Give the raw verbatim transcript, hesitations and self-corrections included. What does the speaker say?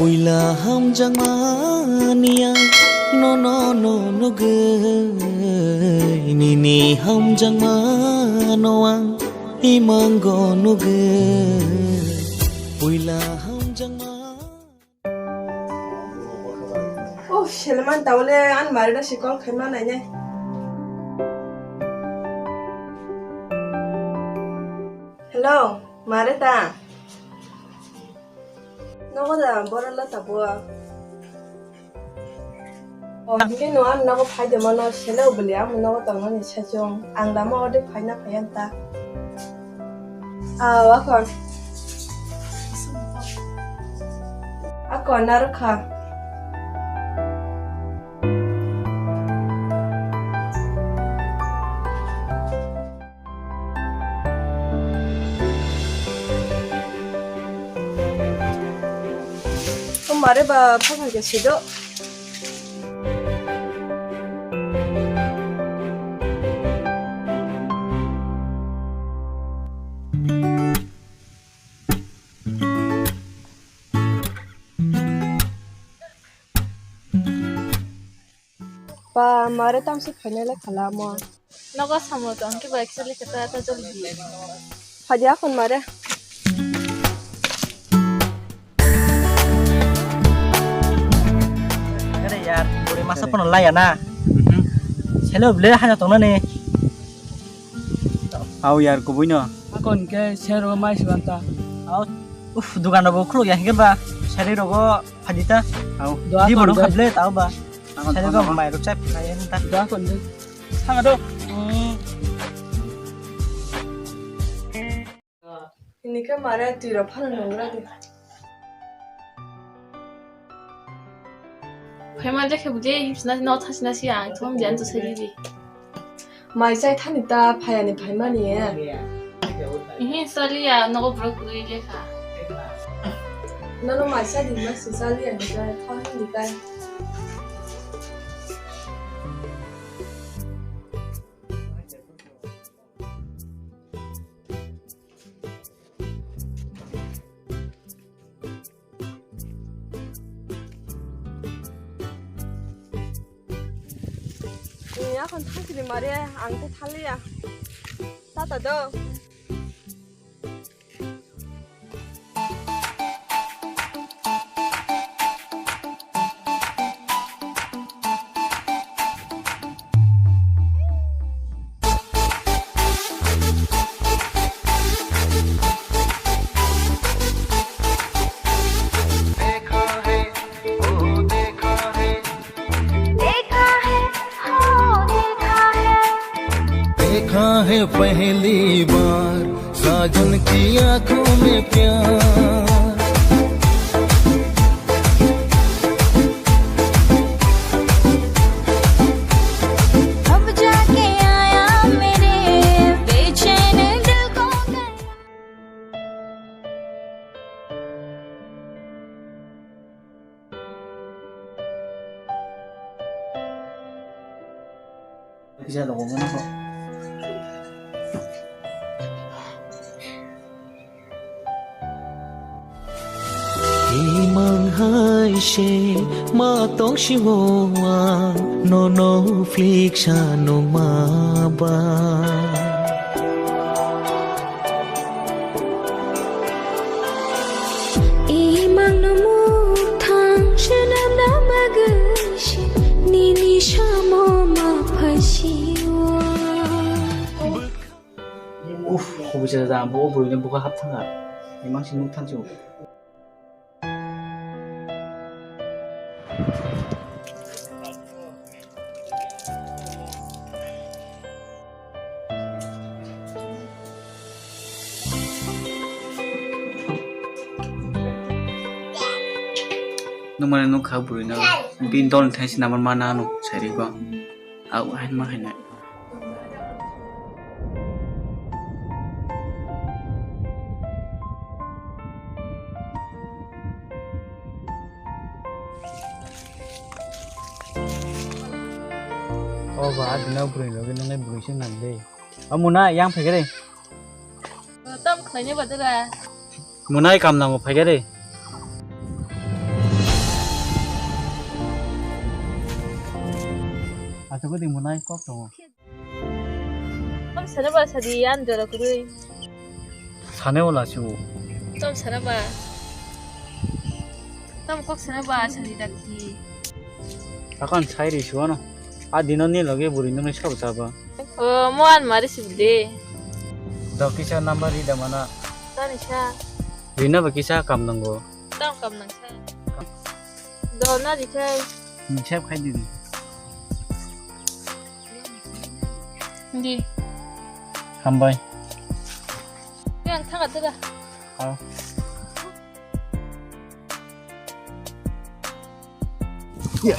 Puila hamjakmani ang nono no nugwi, nini hamjakmano ang imango nugwi. Puila hamjakma. Oh, seleman tawle an mari na si call khaima nai nai. Hello, mare ta. Nogo da boro lo tabo. Oh, hingke no an nogo phai de mano sele ubili amo nogo tongmani sachung. Ang lama ode phaina phaiyan ta. Ah, wakon. Ako narukha. Mare ba phang ke sido. Ba, mare tamsi phainai le khala mo. Nogo samung tong khe bai kisa le kisa ta joldi. Phadi akhon mare. Are yar, buri masa pono laya na. Mhm. Hello, ble hanya tong na ni. Au yar, kubui no. Akhon ke sero mai sibanta. Au, uf, dukan rogo khuluk ya hingke ba. Sari rogo phadi ta. Au. Di bodo kha ble tao ba. Sari rogo mai rok chap kaya ta. Dua kon de. Thang do. Hmm. Ini ke mare tui rok phano nongra de. Phaima je khe buje himsna no thasna si ang thum jan to sari di. Mai chai thani ta phayani phaimani e. Ihi saliya nogo borok kwrwi lekha. Nono mai chai di ma si saliya ni ta thani di ta. Ni akhon thangchini mare ang tei thaliya. Tata do. देखा है, हाँ, देखा है। देखा है पहली बार साजन की आंखों में प्यार। अब जाके आया मेरे बेचैन दिल को करार। Kisa rogo bono kho. Imang hai se ma tong simo ang nono flik sa nung ma ba. Imang no muk thang shenam na bagwi se nini samo ma phasiwa. Uf, khobisa da, bo bwrwini bwkha hap thanga. Imang se nuk thansu. Nukmani nukha bwrwino, bini dolni thaisi number mana ano sairigw. Au hain ma hainai. O ba, adina bwrwi logi nang nai bwrwi se nang de. O muna yang phai khe de. Tam khlaina ba dara. Munai kam nango phai khe de. Tugudi munai kok tongo. Tam sana ba sadi an jora kudui. Sane wala su. Tam sana ba. Tam kok sana ba sadi dakti. Akan sai ri suano. A dino ni loge buri nung sab taba. O mo an mari sibde. Do kisa number ri da mana. Tani sa. Rina ba kisa kam nango. Tam kam nang sa. Do na di kai. Ni sep khai di. Di. Hambai. Yang thang ada dah. Hao. Ya.